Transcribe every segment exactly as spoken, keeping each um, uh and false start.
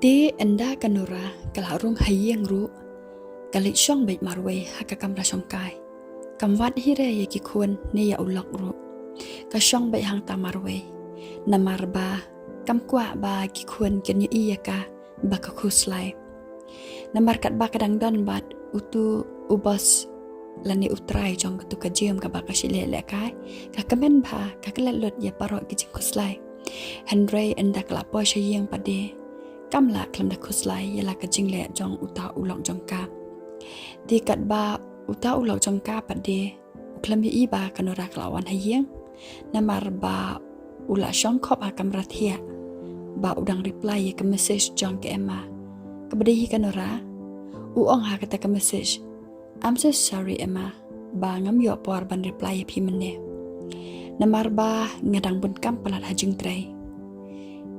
Te ynda ka Nora ka la rung ha ïing ruh, ka leit shong beit marwei ha ka kamra shongkai. Kam wad hi re ïa ki khun ne ïa u lok ruh. Ka shong beit hangta marwei. Namar ba kam kwah ba ki khun kin ïohi ïa ka ba ka khuslai. Namar katba ka dang don bad utu u boss lane u trai jong katu ka gym kaba ka shu leh lehkai, ka kmen bha, ka klet lut ïa baroh ki jingkhuslai. Hynrei ynda ka la poi sha ïing pat de, kam lah khlem da khuslai ïa la ka jingleh jong uta u lok jong ka. Te katba uta u lok jong ka pat de u khlem ïohi ba ka Nora ka la wan ha ïing, namar ba u la shong khop ha kamra thiah ba u dang reply ïa ka message jong ka Emma. Kaba dei hi ka Nora, u ong ha kata ka message, "I'm so sorry Emma, ba ngam ïoh por ban reply ïa phi mynne, namar ba nga dang bun kam palat ha jingtrei.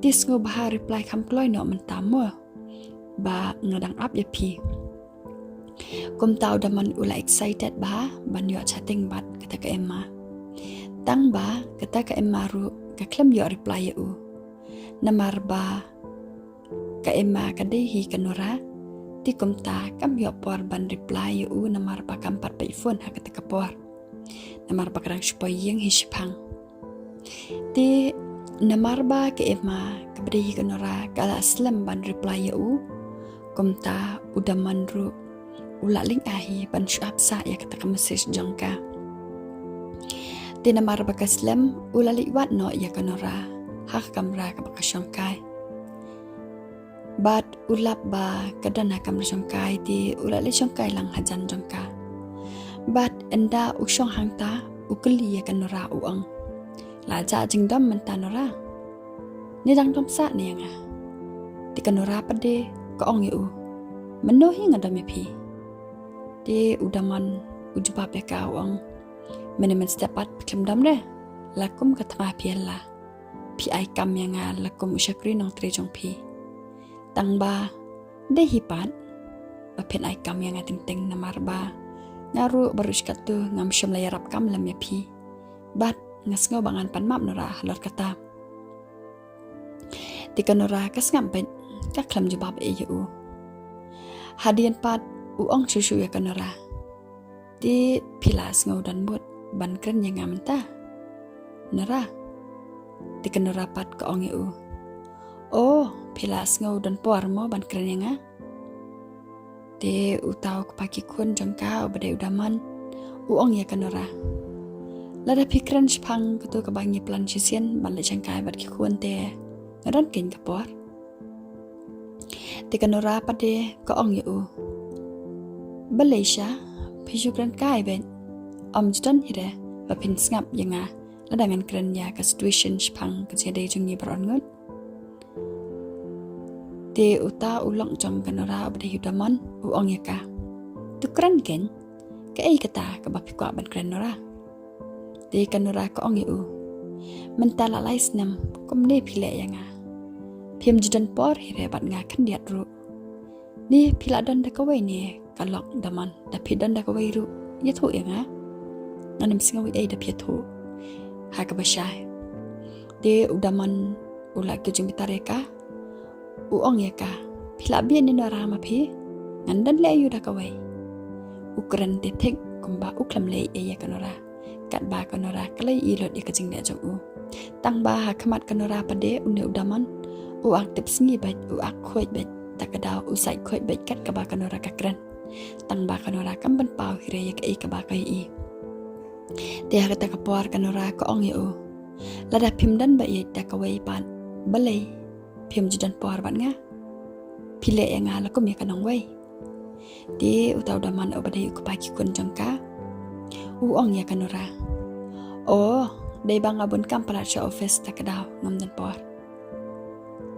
Te sngewbha reply kham kloi noh mynta mo, ba nga dang ap ïa phi." Kumta u Damon u la excited bha ban ïoh chatting bad kata ka Emma. Tang ba kata ka Emma ruh ka khlem ïoh reply ïa u. Namar ba ka Emma ka dei hi ka Nora, te kumta kam ïoh por ban reply ïa u namar ba kam pat peit phone ha kata ka por. Namar ba ka dang shu poi ïing hi shiphang. Te namar ba ka Emma kaba dei hi ka Nora ka la slem ban reply ïa u, kumta u Damon ruh u la lyngngoh hi ban shu ap sah ïa kata ka message jong ka. Te namar ba ka slem, u la leit wad noh ïa ka Nora ha ka kamra kaba ka shongkai. Bad u lap ba ka don ha kamra shongkai, te u la leit shongkai lang hajan jong ka. Bad ynda u shong hangta, u kylli ïa ka Nora, u ong, "La jah jingdom mynta Nora? Ne dang dom sah ne ïa nga?" Te ka Nora pat de ka ong ïa u, "Mynno hi nga dom ïa phi?" Te u Damon u jubab ïa ka, u ong, "Mynne mynstep pat phi khlem dom re. La kum ka thma phi la, phi ai kam ïa nga la kum u shakri nongtrei jong phi. Tang ba dei hi pat ba phin ai kam ïa nga teng teng, namar ba nga ruh baroh shi katto ngam shym la ïarap kam lem ïa phi. Bad nga sngew ba ngan pan map Nora halor kata." Te ka Nora ka sngap beit, ka khlem jubab ei ïa u. Hadien pat u ong shuh shuh ïa ka Nora, "Te phi la sngew don mood ban kren ïa nga mynta Nora?" Te ka Nora pat ka ong ïa u, "O, phi la sngew don por mo ban kren ïa nga?" Te uta u kpa ki khun jong ka uba dei u Damon u ong ïa ka Nora, "Lada phi kren shaphang katu kaba ngi plan shisien ban leit shangkai bad ki khun te nga don keiñ ka por." Te ka Nora pat de ka ong ïa u, "Balei sha, phi shu kren kai beit. Ym ju don hi re ba phin sngap ïa nga lada ngan kren ïa ka situation shaphang ka jingïadei jong ngi baroh ngut." Te uta u lok jong ka Nora uba dei u Damon u ong ïa ka, "To kren keiñ, kaei kata kaba phi kwah ban kren Nora?" Te ka Nora ka ong ïa u, "Mynta la lai snem kumne phi leh ïa nga. Phim ju don por hi re bad nga khyndiat ruh. Ne phi la don da kawei ne ka lok Damon? Da phi don da kawei ruh ïathuh ïa nga. Ngan ym sngew ei da phi ïathuh ha kaba shai." Te u Damon u la kiew jingbitar ïa ka, u ong ïa ka, "Phi la bieit ne Nora ma phi? Ngan don leh aïu da kawei?" U kren te thik kumba u khlem leh ei ïa ka Nora, katba ka Nora ka la ïohi lut ïa ka jingleh jong u. Tang ba ha khmat ka Nora pat de une u Damon u ak tip sngi beit, u ak khuid beit, ta ka daw u sait khuid beit kat kaba ka Nora ka kren. Tang ba ka Nora kam pynpaw hi re ïa kaei kaba ka ïohi. Te ha kata ka por ka Nora ka ong ïa u, "Lada phim don ba ïeit da kawei pat, balei phim ju don por bad nga? Phi leh ïa nga la kum ïa ka nongwei." Te uta u Damon uba dei u kpa ki khun jong ka u ong ïa ka Nora, "O, dei ba nga bun kam palat sha office ta ka daw ngam don por."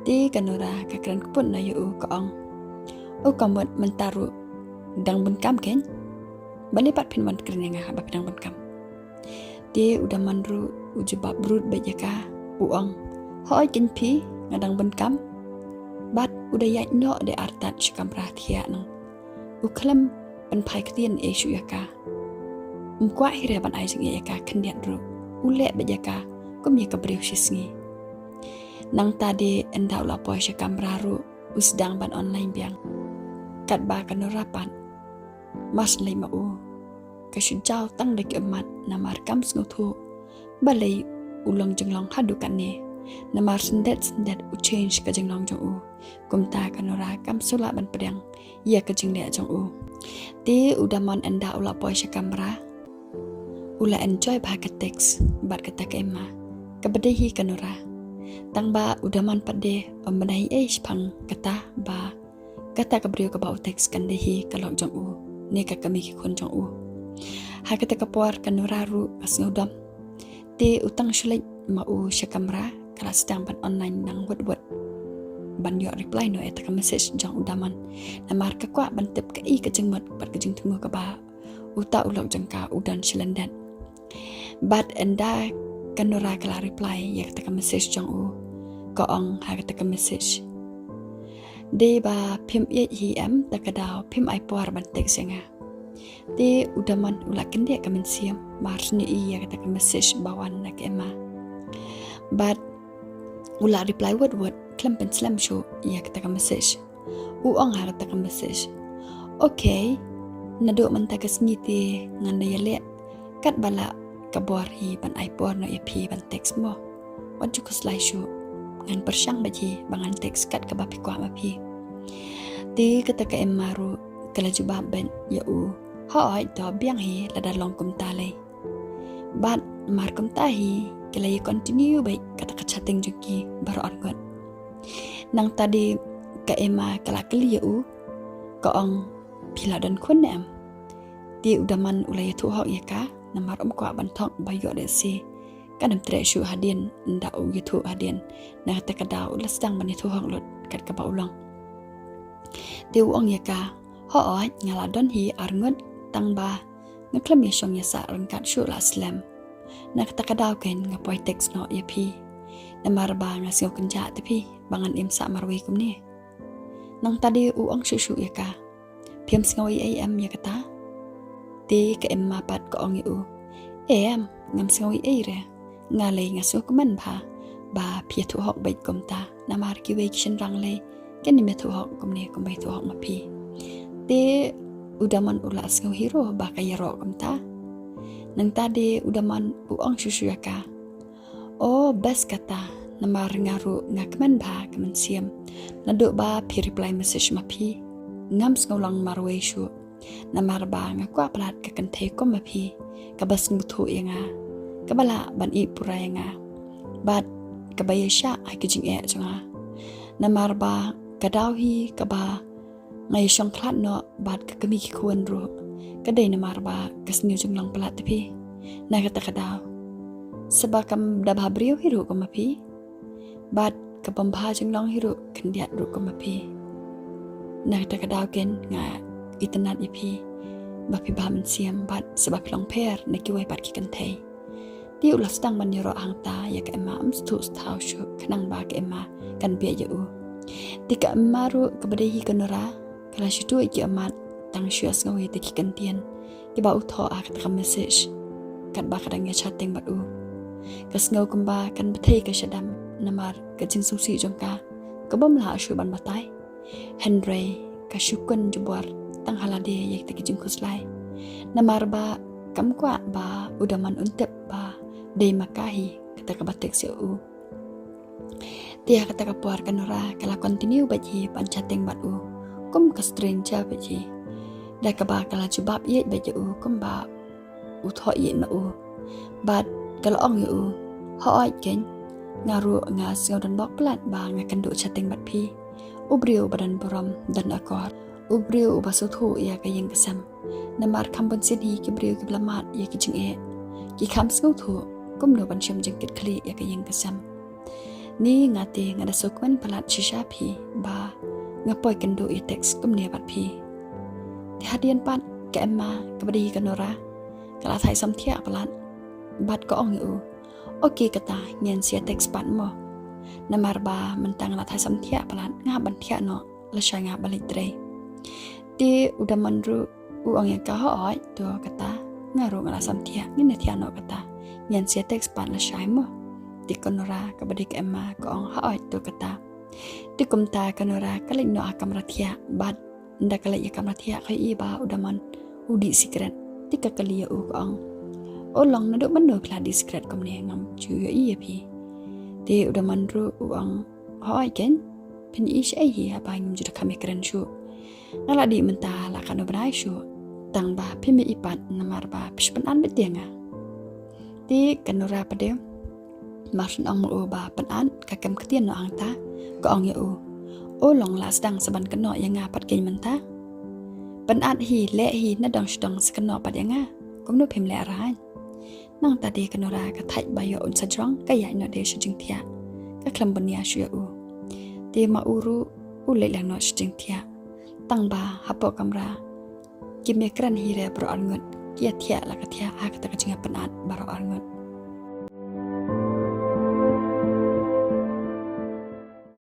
Te ka Nora ka kren kput noh ïa u ka ong, "O ka mut mynta ruh dang bun kam keiñ? Balei pat phin wan kren ïa nga haba phi dang bun kam?" Te u Damon ruh u jubab brut beit ïa ka, u ong, "Hooid keiñ phi, nga dang bun kam." Bad u da ïaid noh de artat sha kamra thiah noh. U khlem pynphai ktien ei shuh ïa ka. Um kwah hi re ban ai jingïeit ïa ka khyndiat ruh. U leh beit ïa ka kum ïa ka briew shisngi. Nangta de ynda u la poi sha kamra ruh, u sdang ban online biang. Katba ka Nora pat, mar shen leit ma u, ka shu jaw tang da ki ummat namar kam sngewthuh balei u long jinglong haduh katne. Namar syndet syndet u change ka jinglong jong u. Kumta ka Nora kam shu lah ban pdiang ïa ka jingleh jong u. Te u Daman ynda u la poi sha kamra, u la enjoy bha ka text bad kata ka Emma, kaba dei hi ka Nora. Tang ba u Daman pat de ym bynai ei shaphang kata ba kata ka briew kaba u text kan dei hi ka lok jong u ne ka kmie ki khun jong u. Ha kata ka por ka Nora ruh ka sngewdom. Te u tang shu leit ma u sha kamra, ka la sdang ban online nang wut wut ban ïoh reply noh ïa kata ka message jong u Daman. Namar ka kwah ban tip kaei ka jingmut bad ka jingthmu kaba uta u lok jong ka u don sha lyndet. Bad ynda ka Nora ka la reply ïa kata ka message jong u, ka ong ha kata ka message: Dei ba phim ïeit hi em, ta ka daw phim ai por ban text ïa nga. Te u Daman u la kyndit ka mynsiem mar shu ïohi ïa kata ka message ba wan na ka Emma. Bad u la reply wut wut khlem pynslem shuh ïa kata ka message. U ong ha kata ka message: Okay, naduh mynta ka sngi te ngan da ïaleh katba lah ka bor hi ban ai por noh ïa phi ban text mo. Wat ju khuslai shuh, ngan pyrshang beit hi ba ngan text kat kaba phi kwah ma phi. Te kata ka Emma ruh ka la jubab beit ïa u: Hooid to, biang hi lada long kumta lei. Bad mar kumta hi ki la ïa continue beit kata ka chatting jong ki baroh arngut. Nangta de ka Emma ka la kylli ïa u, ka ong: Phi la don khun ne em? Te u Daman u la ïathuh hok ïa ka namar um kwah ban thok ba ïoh lehse kan ym treh shuh hadien ynda u ïathuh hadien. Na kata ka daw u la sdang ban ïathuh hok lut kat kaba u long. Te u ong ïa ka: Hooid, nga la don hi arngut, tang ba nga khlem ïashong ïasah ryngkat shuh la slem. Na kata ka daw kein nga poi text noh ïa phi namar ba nga sngew kynjah te phi ba ngan im sah marwei kumne. Nangta de u ong shuh shuh ïa ka: Phim sngew ei ei em ïa kata? Te ka Emma pat ka ong ïa u: Em, ngam sngew ei ei re. Nga lei nga sngewkmen bha ba phi ïathuh hok beit kumta namar kiwei ki shynrang lei kin ym ïathuh hok kumne kumba ïathuh hok ma phi. Te u Daman u la sngew hi ruh ba ka ïaroh kumta. Nangta de u Daman u ong shuh shuh ïa ka: O bes kata, namar nga ruh nga kmen bha ka mynsiem naduh ba phi reply message ma phi. Ngam sngew long marwei shuh namar ba nga kwah palat ka kynthei kum ma phi, kaba sngewthuh ïa nga, kaba lah ban ïeh pura ïa nga bad kaba ïashah ha ki jingeh jong nga. Namar ba ka daw hi kaba nga ïashong khlad noh bad ka kmie ki khun ruh ka dei namar ba ka sniew jinglong palat te phi. Na kata ka daw, saba kam da bha briew hi ruh kum ma phi bad ka bym bha jinglong hi ruh khyndiat ruh kum ma phi. Na kata ka daw kein nga itynnad ïa phi ba phi bha mynsiem bad saba phi long pher na kiwei pat ki kynthei. Te u la sdang ban ïaroh hangta ïa ka Emma, um sngewthuh sngewthaw shuh khnang ba ka Emma kan beh ïa u. Te ka Emma ruh kaba dei hi ka Nora ka la shu tuh ïa ki ummat tang shu ïasngew ïa kita ki kyntien kiba u thoh ha kata ka message katba ka dang ïa chatting bad u. Ka sngew kumba kan bthei ka shadem namar ka jingsngewsih jong ka ka bym lah shuh ban batai. Hynrei ka shu kynjubor tang ha lade ïa kita ki jingkhuslai namar ba kam kwah ba u Daman un tip ba dei ma ka hi kata kaba text ïa u. Te ha kata ka por ka Nora ka la continue beit hi ban chatting bad u kum ka stranger beit hi, da kaba ka la jubab ïeit beit ïa u kumba u thoh ïeit ma u. Bad ka la ong ïa u: Hooid kein, nga ruh nga sngew donbok palat ba nga kynduh chatting bad phi. U briew uba don burom, don akor, u briew uba sngewthuh ïa ka ïing ka sem. Namar kham bun sien hi ki briew kiba la mad ïa ki jingeh ki kham sngewthuh kumno ban shem jingkitkhlieh ïa ka ïing ka sem. Ni nga te nga da sngewkmen palat shisha phi ba nga poi kynduh ïa text kumne bad phi. Te hadien pat ka Emma kaba dei ka Nora ka la thait samthiah palat bad ka ong ïa u: Okay kata, ngin sa ïa text pat mo. Namar ba mynta nga la thait samthiah palat, nga hap ban thiah noh lashai nga hap ban leit trei. Te u Daman ruh u ong ïa ka: Hooid to kata, nga ruh nga la samthiah, ngin ïa thiah noh kata, ngin sa ïa text pat lashai mo. Te ka Nora kaba dei ka Emma ka ong: Hooid to kata, Te kumta ka Nora ka leit noh ha kamra thiah, bad ynda ka leit ïa kamra thiah ka ïohi ba u Damon u dih sikret. Te ka kylli ïa u ka ong, "O Long, naduh mynno phi la dih sikret kumne, ngam ju ïohi ïa phi?" Te u Damon ruh u ong, "Hooid keiñ, phin ïohi shaei hi haba ngim ju da kham ïakren shuh. Nga la dih mynta la katno bnai shuh, tang ba phim ïohi pat namar ba phi shu pynat beit ïa nga." Te ka Nora pat de, mar shu ong ma u ba pynat, ka kem ktien noh hangta, ka ong ïa u, "O Long, la sdang sa ban kynnoh ïa nga pat keiñ mynta. Pynat hi, leh hi, na dang shu dang sa kynnoh pat ïa nga. Kumno phim leh rhaiñ?" Nangta de ka Nora ka thait ba ïoh un sa jrong, ka ïaid noh de sha jingthiah. Ka khlem bniah shuh ïa u. Te ma u ruh u leit lang noh sha jingthiah. Tang ba hapoh kamra kim ïakren hi re baroh arngut. Ki ïathiah la ka thiah ha kata ka jingïapynat baroh arngut.